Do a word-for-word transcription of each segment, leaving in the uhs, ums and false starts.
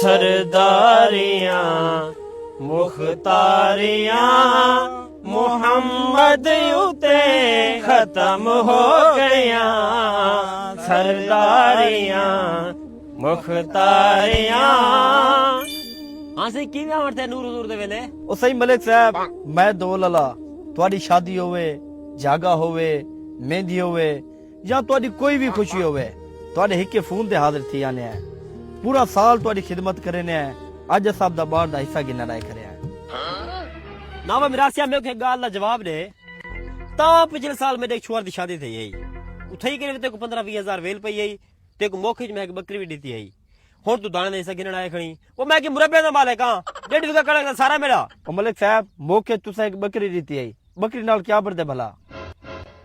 سرداریاں مختاریاں محمد اتے ختم ہو گئیاں۔ سرداریاں مختاریاں۔ ہاں سائیں، کیویں آوݨ تھئے نور حضور دے ویلے؟ او سائیں ملک صاحب، میں دو لالا، تہاݙی شادی ہووے، جھاڳا ہووے، مہندی ہووے، یا تہاݙی کوئی وی خوشی ہووے، تہاݙے ہکے فون تے حاضر تھی آنے ہیں۔ پورا سال تہاݙی خدمت کرینے ہیں۔ اڄ اساں آپدا ٻاہر دا حصہ گھنݨ آئے کھڑے ہیں۔ ناوہ میراثیا، میکوں ہک ڳالھ دا جواب ݙے۔ تاں پچھلے سال میݙے ہک چھوہر دی شادی تھئی ہئی۔ اتھئی کنے تیکوں پندرہ ویہہ ہزار ویل پئی ہئی، تیکوں موقع اچ میں ہک ٻکری وی ݙتی ہئی۔ ہݨ توں داݨے دا حصہ گھنݨ آئے کھڑیں۔ او میں کہ مربے دا مالک ہاں، ݙیڈھ ویگھہ کݨک دا سارا میݙا۔ او ملک صاحب، موقع اچ تساں ہک ٻکری ݙتی ہئی، ٻکری نال کیا بݨدے بھلا؟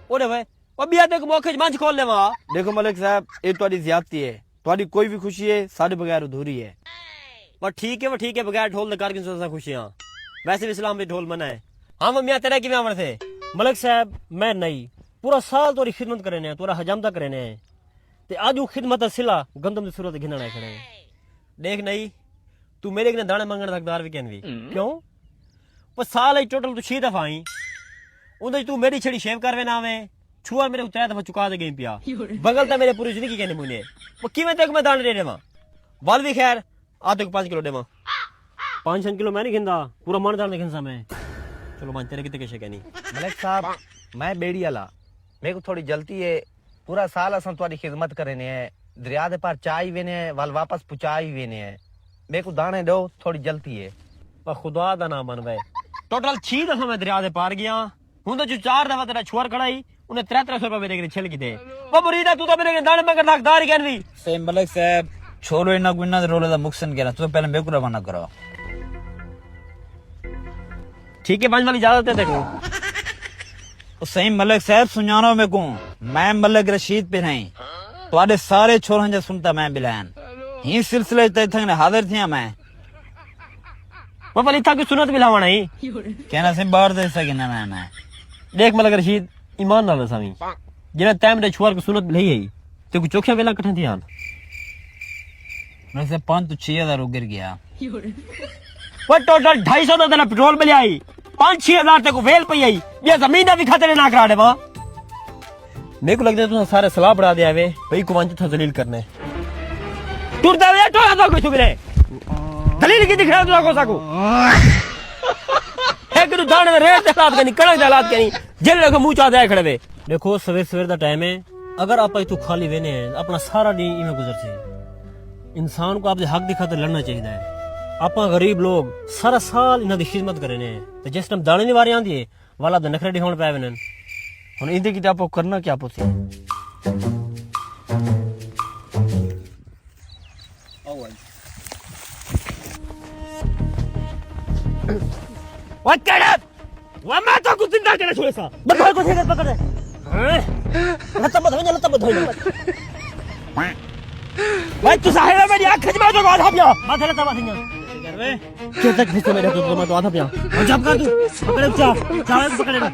او ݙے وے، او ٻیا تیکوں موقع اچ منجھ کھول ݙیواں۔ ݙیکھو ملک صاحب، اے تہاݙی زیادتی ہے۔ تہاݙی کوئی وی خوشی ہے، ساݙے بغیر ادھوری ہے۔ پر ٹھیک ہے، وہ ٹھیک ہے، بغیر ڈھول دے کر گھنسو اساں خوشیاں۔ ویسے وی اسلام وچ ڈھول منع ہے۔ ہاں، وہ میاں تیرا کیویں آوݨ تھئے؟ ملک صاحب، میں نہیں۔ پورا سال تہاݙی خدمت کرینے ہیں، تہاݙا حجامتا کرینے ہیں۔ تے اڄ اوں خدمت دا صلہ گندم دی صورت گھنݨ آئے کھڑے ہیں۔ ݙیکھ نہیں، توں میݙے کنے داݨے منگݨ دا حقدار وی کینویں۔ کیوں؟ پر سال اچ ٹوٹل توں چھی دفعہ آئیں۔ اوندے اچ توں میݙی چھڑی شیو کر وینا ویں، چھوہر میݙے کوں ترے دفعہ چکا تے ڳئی پیا۔ بغل تاں میݙے پوری زندگی کیندے مونجھے۔ پر کیویں تیکوں میں داݨے ݙے ݙیواں؟ ول وی خیر، آ تیکوں پنج کلو ݙیواں۔ پنج چھن کلو میں نہیں گھندا، پورا من داݨ تے گھنساں میں۔ چلو ونڄ، تیرے کیتے کجھ کینی۔ ملک صاحب، میں ٻیڑی آلا، میکوں تھوڑی جلدی ہے۔ پورا سال اساں تہاݙی خدمت کرینے ہیں، دریا دے پار چا ہی وینے ہیں، ول واپس پچا ہی وینے ہیں۔ میکوں داݨے ݙیو، تھوڑی جلدی ہے۔ پر خدا دا ناں من وے، ٹوٹل چھی دفعہ میں دریا دے پار ڳیا۔ ہݨ تاں جو چار دفعہ تیݙا چھوہر کھڑا ہئی، انہیں ترے ترے سو روپے میݙے کنے چھل گھدے۔ او مرید، توں تاں میݙے کنے داݨے منگݨ دا حقدار ہی کینویں۔ سئیں ملک صاحب، چھوڑو انہاں کوں، انہاں دے رولے دا مکسن کینا، تساں پہلے میکوں روانہ کرو۔ ٹھیک ہے، ونڄ، ول اجازت ہے تیکوں۔ او سئیں ملک صاحب، سنڄاݨو میکوں، میں ملک رشید پئیں۔ تہاݙے سارے چھوہراں دیاں سنتاں میں ٻلائن۔ ایں سلسلے اچ تاں اتھاں کنے حاضر تھیاں میں۔ وہ ول اتھاں کوئی سنت ٻلاوݨ آئیں؟ کینا سئیں، ٻاہر دا حصہ گھنݨ آیا میں۔ ݙیکھ ملک رشید، ایمان نال ݙساویں، جیڑھا تیں میݙے چھوہر کوں سنت ٻلہائی ہئی، تیکوں چوکھیاں ویلاں کٹھیاں تھیاں ہن؟ میں سے پنج توں چھی ہزار اگر ڳیا۔ وہ ٹوٹل ڈھائی سو دا تیݙا پٹرول ٻلیا ہئی، پنج چھی ہزار تیکوں ویل پئی ہئی، ٻیا زمین دا وی کھاتہ نہ کرا ݙیواں۔ میکوں لڳدے تساں سارے صلاح بݨا ݙے آئے وے، بھئی کوں ونڄ اتھاں ذلیل کرݨے۔ ٹردا وے، ٹردا کوئی سگلے۔ ذلیل کی دکھا تساں کو ساکوں۔ ہک ݙو داݨے دے ریٹ دے حالات کینی، کݨک دے حالات کینی، جیڑھے لوک منہ چا دے کھڑے وے۔ ݙیکھو، سویر سویر دا ٹائم ہے، اگر آپاں اتھوں خالی وینے ہیں، اپݨا سارا ݙینہہ ایویں گزر سی۔ انسان کوں آپدے حق دی خاطر لڑݨا چاہیدا ہے۔ آپاں غریب لوک سارا سال انہاں دی خدمت کرینے ہیں، تے جس ٹائم داݨے دی واری آندی ہے، ول آپدے نخرے ݙکھاوݨ پئے ویندن۔ ہݨ ایندے کیتے آپاں کرݨا کیا پوسی؟ او کیڑا؟ وہ میں تاں کوں زندہ کینے چھوڑیساں۔ بس بھائی، کجھ نہیں پکڑ۔ ہاں؟ لتاں ٻدھ ونڄ، لتاں ٻدھ ونڄ۔ بھائی، تساں ہیرے میݙی اکھ اچ، میں تہاکوں آہدا پیاں۔ ماتھے لتاں ٻدھ ونڄ۔ کیا تک پھسے میݙے ہتھ توں، میں تہاکوں آہدا پیاں۔ اور جب کر توں، پکڑے چا، چا پکڑے نا۔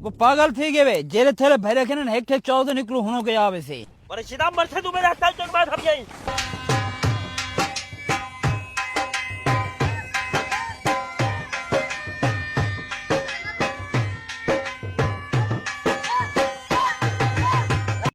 وہ پاگل تھی ڳئے وے، جیڑھے تھیلے بھرے کھنن، ہک ہک چاؤ تے نکلو ہݨو کے آوے سے۔ پر شدا مرسے توں میݙے ہتھ تک میں تھم جائیں۔